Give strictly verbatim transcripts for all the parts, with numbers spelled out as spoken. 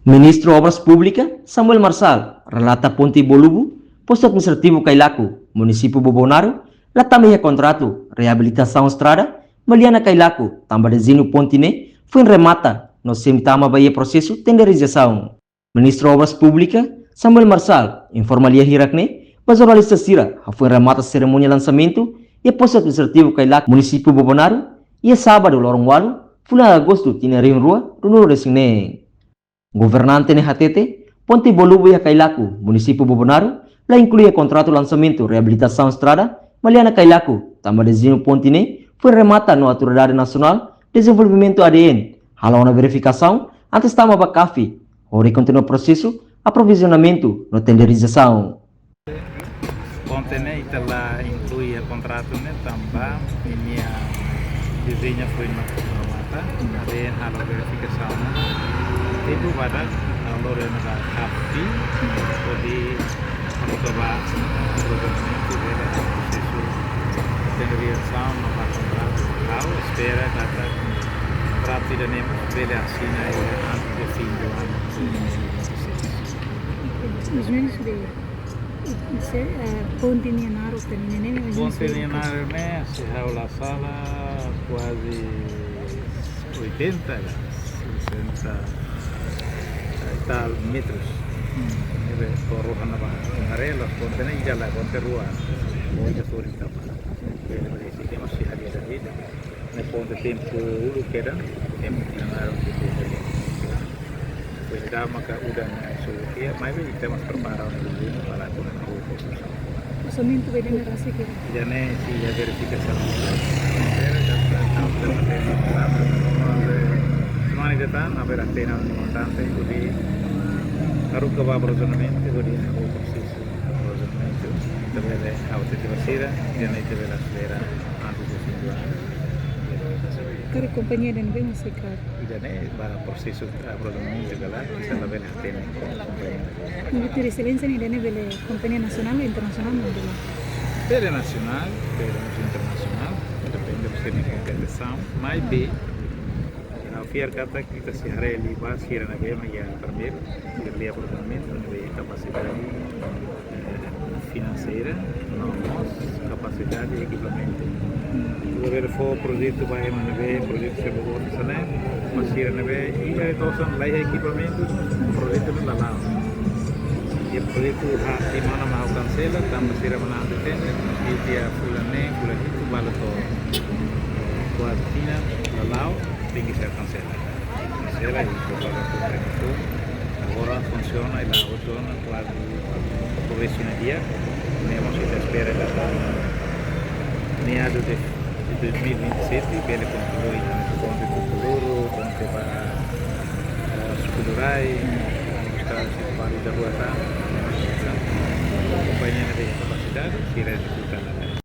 Ministru Obras Públikas, Samuel Marçal, relata ponte Bolubu, Postu Administrativu Cailaco, Munisípiu Bobonaro, la tama iha kontratu reabilitasaun estrada Maliana Cailaco, tanba dezeñu ponte ne'e foin remata no sei tama ba iha prosesu tenderizasaun. Ministru Obras Públikas, Samuel Marçal, informa lia hirak ne'e ba jornalista sira hafoin remata serimónia lansamentu iha Postu Administrativu Cailaco, Munisípiu Bobonaro, iha sábadu loron ualu, fulan Agostu, tinan rihun rua, ruanulu-resin-neen. Governante ne'e hatete, ponte Bolubu iha Cailaco, Munisípiu Bobonaro, la inklui iha kontratu lansamentu reabilitasaun estrada Maliana Cailaco, tanba dezeñu ponte ne'e foin remata no Autoridade Nasionál Dezenvolvimentu, A D N, halo ona verifikasaun antes tama ba CAFI, hodi kontinua prosesu aprovizionamentu no tenderizasaun. Ponte ne'e ita la inklui iha kontratu ne'e tanba ninia dezeñu foin remata, A D N halo verifikasaun. Tempu badak, halo rena ba CAFI, hodi haruka ba, eh, prosesu tenderizasaun no ba kontratu. Ha'u espera katak kontratu ida-ne'e mós bele asina iha antes de fim do ano dois mil e vinte e seis. Mais ou menos de, de, eh, ponte nia naruk ne'e, mais ou menos Ponte nia naruk ne'e, se ha'u la sala, kuaze oitenta, sessenta e tal metros. Hmm. Ne'ebé, toru hana ba, amarela, ponte ne'e ida la, ponte rua. Ponte suri tapa. Ne'ebé, ne'ebé, se temos si hadia da vida. Ne'e ponte tempu uluk kedan, tempu tinan naruk, tempu uluk. Pois dá maka udan na solutia, mas bem, temos preparado o terreno para a construção. Orsamentu ba ida-ne'e rasik hira? Ida-ne'e, se iha verifikasaun. Era, já está, está, está, está, está, semana ida tan, haverá tenda montante, hodi haruka ba provisionamentu, hodi na o prosesu provisionamentu, ita bele, a outra terceira, ida-ne'e ita bele aselera antes de fim do ano. Karik kompañia ida-ne'e bele mós karik? Ida-ne'e ba prosesu, eh, provisionamentu ka lae, ita labele hatene. Maibé tuir esperiénsia ne'e, ida-ne'e bele kompañia nasionál ou internasionál, maibé? Bele nasionál, bele internasionál, depende de kompetisaun, maibé, ha'u fiar katak ita sei haree liu ba sira ne'ebé mak iha primeiru, sira lia provisionamentu, ne'ebé iha kapasidade, eh, finanseira, no mós kapasidade ekipamentu. Ita bele fó projetu ba ema ne'ebé, projetu sira boot hanesan ne'e, mas sira ne'ebé iha, entaun la iha ekipamentu, projetu ne'e la la'o. Iha projetu haat tiha ona mak ha'u kansela, tanba sira manán hatene, iha fulan neen, fulan hitu, balu to'o kuaze tinan la la'o, tenke ser kansela. Kansela i prepara tuir projetu. Agora funsiona i la funsiona, kuaze progresu ne'e di'ak. Ne'e mós ita espera katak meadu de, de dois mil e vinte e sete, bele kontinua iha ponte Tukuluru, ponte ba, eh, Sukudurai, estrada sira balu da rua tan, kompañia ne'e iha kapasidade, sira ezekuta ona.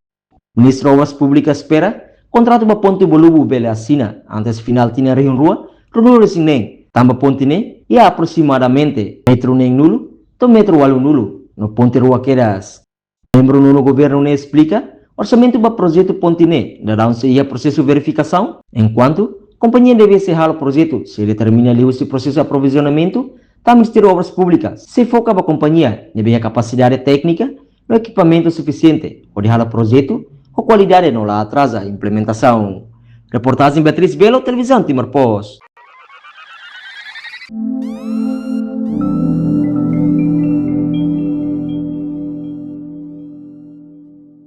Ministru Obras Públikas espera kontratu ba ponte Bolubu bele asina antes final tinan rihun rua, ruanulu-resin-neen, tanba ponte ne'e iha aprosimadamente metru neenulu to'o metru ualunulu, no ponte rua kedas. Membru nonu governu ne'e esplika, orsamentu ba projetu ponte ne'e daudaun sei iha prosesu verifikasaun, enkuantu kompañia ne'ebé sei halo projetu sei determina liuhusi prosesu aprovizionamentu, tanba Ministériu Obras Públikas sei foka ba kompañia ne'ebé iha kapasidade téknika no ekipamentu sufisiente hodi halo projetu ho kualidade no la atraza implementasaun. Reportajen Beatriz Belo, Televizaun Timor Post.